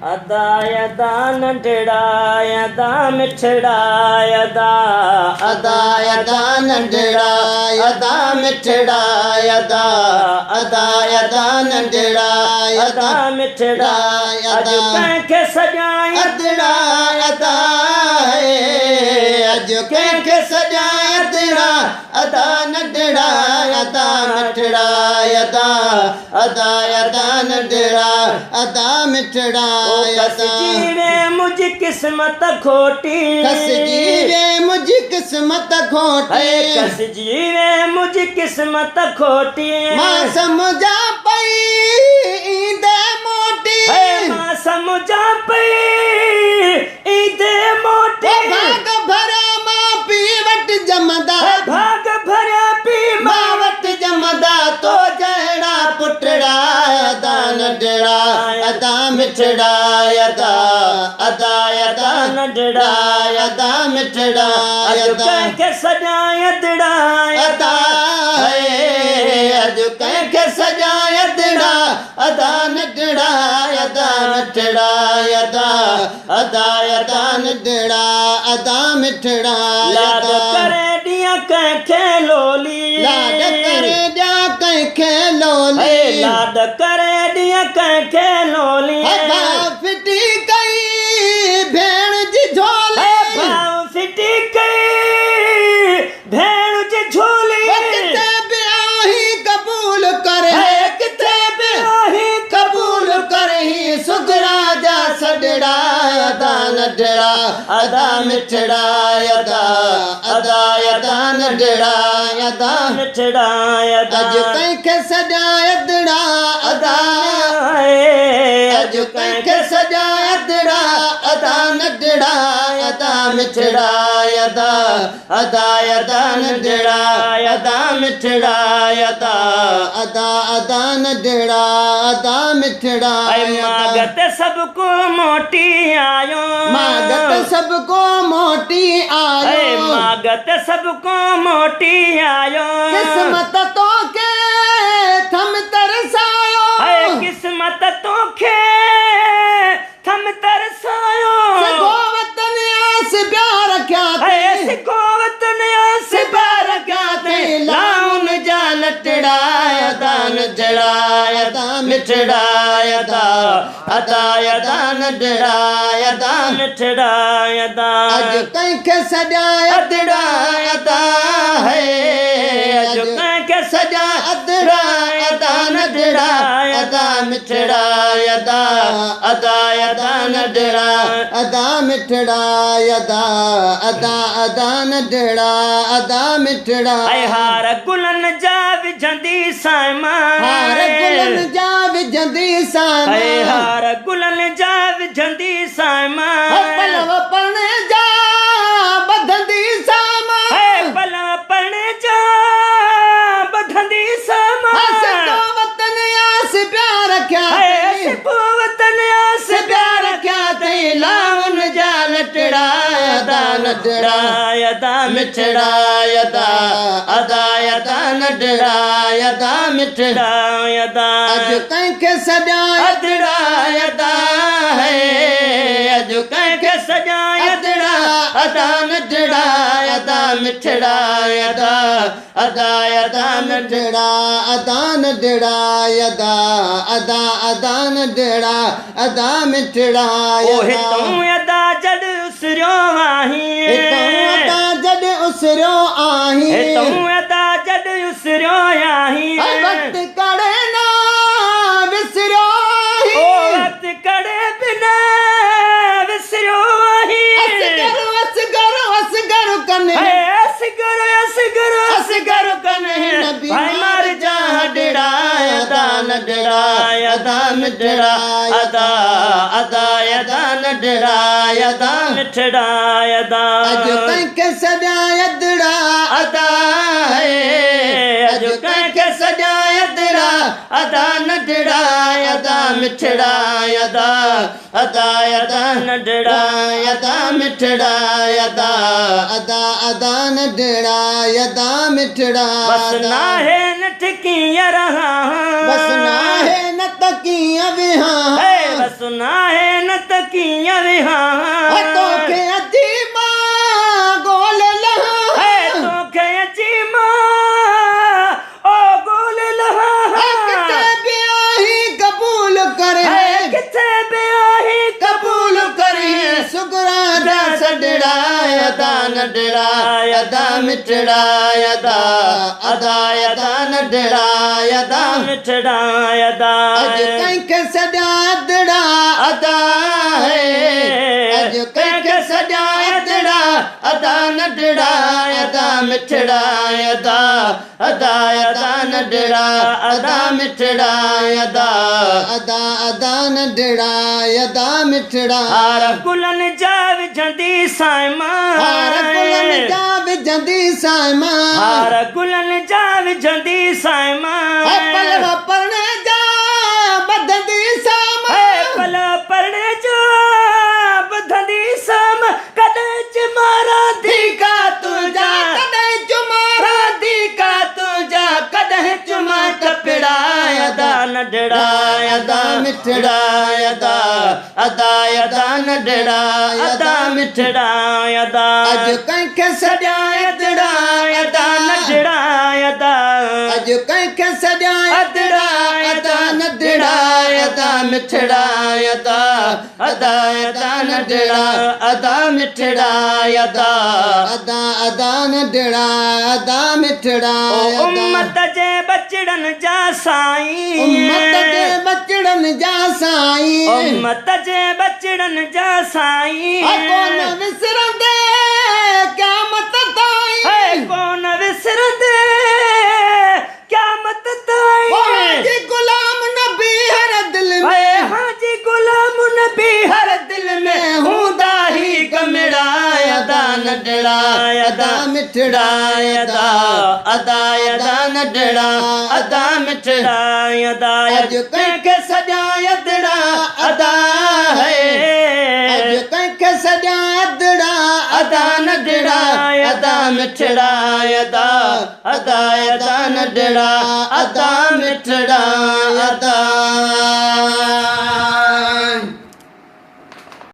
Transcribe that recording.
ادا ادا ننڍڙا ادا مٺڙا ادا. ادا ادا ننڍڙا ادا مٺڙا ادا. ادا ادا ننڍڙا ادا مٺڙا. اڄ ڪنهن کي سڄائي ادڙا ادا، اڄ ڪنهن کي سڄائي ادڙا ادا ننڍڙا ادا مٺڙا ادا. ادا ادا ننڍڙا ادا مٺڙا. کسجي وي منهنجي قسمت کوٽي، کسجي وي منهنجي قسمت کوٽي، کسجي وي منهنجي قسمت کوٽي. مان سمجها پئي ايندي موٽي، مان سمجها پئي ايندي موٽي. ڀاڳ ڀريا مان پيءُ وٽ ڄمندا، ڀاڳ ڀريا پيءُ مان وٽ ڄمندا تو جهڙا پٽڙا. ادا ننڍڙا ادا مٺڙا ادا. ادا ادا ننڍڙا ادا مٺڙا. اڄ ڪنهن کي سڄائي ادڙا ادا، اڄ ڪنهن کي سڄائي ادڙا ادا ننڍڙا ادا مٺڙا ادا. ادا ادا ننڍڙا ادا مٺڙا. لاڏ ڪري ڏيان ڪنهن کي لولي، لاڏ ڪري ڏيان ڪنهن کي لولي، لاڏ ڪري ڏيان ڪنهن کي لولي. ڀاءُ ڦٽي ڪئي ڀيڻ جي جهولي، ڀاءُ ڦٽي ڪئي ڀيڻ جي جهولي. ڪٿي به آهين قبول ڪر، ڪٿي به آهين قبول ڪر هي سگرا جا سڏڙا. ادا ننڍڙا ادا مٺڙا ادا. ادا ادا ننڍڙا ادا مٺڙا ادا. اڄ ڪنهن کي سڄائي ادڙا ادا، اڄ ڪنهن کي سڄائي ادڙا ادا ننڍڙا ادا مٺڙا ادا. ادا ادا ننڍڙا ادا مٺڙا ادا. ادا ادا ننڍڙا ادا مٺڙا. ماڳ تي سڀ ڪو موٽي آيو، ماڳ تي سڀ ڪو موٽي آيو، ماڳ تي سڀ ڪو موٽي آيو. قسمت توکي ٿم ترسايو، قسمت توکي ٿم ترسايو. سگهو وطن آس پيا رکيا، سگهو وطن آس پيا رکيا اٿئي. لائن جا لٽڙا ادا ننڍڙا ادا مٺڙا ادا. ادا ادا ننڍڙا ادا مٺڙا ادا. اڄ ڪنهن کي سڄائي ادڙا ادا، اڄ ڪنهن کي سڄائي ادڙا ادا ننڍڙا ادا مٺڙا ادا. ادا ادا ننڍڙا ادا مٺڙا ادا. ادا ادا ننڍڙا ادا مٺڙا. هار گلن جا وجهندي سائما، هار گلن جا وجهندي سائما، هار گلن جا وجهندي سائما. پلو پڻ جا ٻڌندي ساما، پلو پڻ جا ٻڌندي ساما. سڌو وطن آس پيا رکيا، سڌو وطن آس پيا رکيا اٿئي. لائن جا لٽڙا ادا ننڍڙا ادا مٺڙا ادا. ادا ادا ننڍڙا ادا مٺڙا ادا. اڄ ڪنهن کي سڄائي ادڙا ادا، اڄ ڪنهن کي سڄائي ادڙا ادا ننڍڙا ادا مٺڙا ادا. ادا ادا ننڍڙا ادا ننڍڙا ادا. ادا ادا ننڍڙا ادا مٺڙا. او هتون ادا جڏ اسريو آهين، هتون ادا جڏ اسريو آهين، هتون ادا جڏ اسريو آهين. وقت ڪڏهن نه وسريو آهين، او وقت ڪڏهن به نه وسريو آهين. اصغر اصغر اصغر ڪن، اصغر اصغر اصغر ڪن هن بيمار جا هڏڙا. ادا ننڍڙا ادا مٺڙا ادا. ادا ادا ننڍڙا ادا مٺڙا ادا. اڄ ڪنهن کي سڄائي ادڙا ادا، اڄ ڪنهن کي سڄائي ادڙا ادا ننڍڙا ادا مٺڙا ادا. ادا ادا ننڍڙا ادا مٺڙا ادا. ادا ادا ننڍڙا ادا مٺڙا. بس ناهي نٺ ڪيئن رهان، بس ناهي نه ته ڪيئن ويهان، بس ناهي نه ته ڪيئن ويهان؟ توکي اچي مان ڳولهي لهان، توکي اچي مان او ڳولهي لهان. ڪٿي به آهين قبول ڪري، ڪٿي به آهين قبول ڪري. سگرا جا سڏڙا ادا ننڍڙا، ادا مٺڙا، ادا ادا ادا ننڍڙا، ادا مٺڙا، ادا. اڄ ڪنهن کي سڏيان ادڙا ادا هي، اڄ ڪنهن کي سڏيان ادڙا ادا ننڍڙا، ادا مٺڙا، ادا ادا ادا ننڍڙا، ادا مٺڙا، ادا ادا ادا ننڍڙا، ادا مٺڙا. هار گلن جا وجهندي سائما، هار گلن جا وجهندي سائما، هار گلن جا وجهندي سائما. پلو پرڻي جا ٻڌندي سام، پلو پرڻي جا ٻڌندي سام. ڪڏهن چمارا ڌيڪا تنهنجا، ڪڏهن چمارا ڌيڪا تنهنجا، ڪڏهن چما ڪپڙا. ادا ننڍڙا، ادا مٺڙا، ادا ادا ادا ننڍڙا، ادا مٺڙا، ادا. اڄ ڪنهن کي سڏيان ادڙا ادا ننڍڙا، ادا. اڄ ڪنهن کي سڏيان ادڙا ادا ننڍڙا، ادا مٺڙا، ادا ادا ادا ننڍڙا، ادا مٺڙا، ادا ادا ادا ننڍڙا، ادا مٺڙا. امت جي ٻچڙن جا سائين، امت جي ٻچڙن جا سائين، امت جي ٻچڙن جا سائين. ڪون وسرندي قيامت تائين، ڪون وسرندي قيامت تائين. حاجي غلام نبي هر دل ۾، حاجي غلام نبي هر دل ۾ هوندا هي گمڙا. ادا ننڍڙا، ادا مٺڙا، ادا ادا ادا ننڍڙا، ادا مٺڙا، ادا. اڄ ڪنهن کي سڏيان ادڙا ادا هي، اڄ ڪنهن کي سڏيان ادڙا ادا ننڍڙا، ادا مٺڙا، ادا ادا ادا ننڍڙا، ادا مٺڙا، ادا.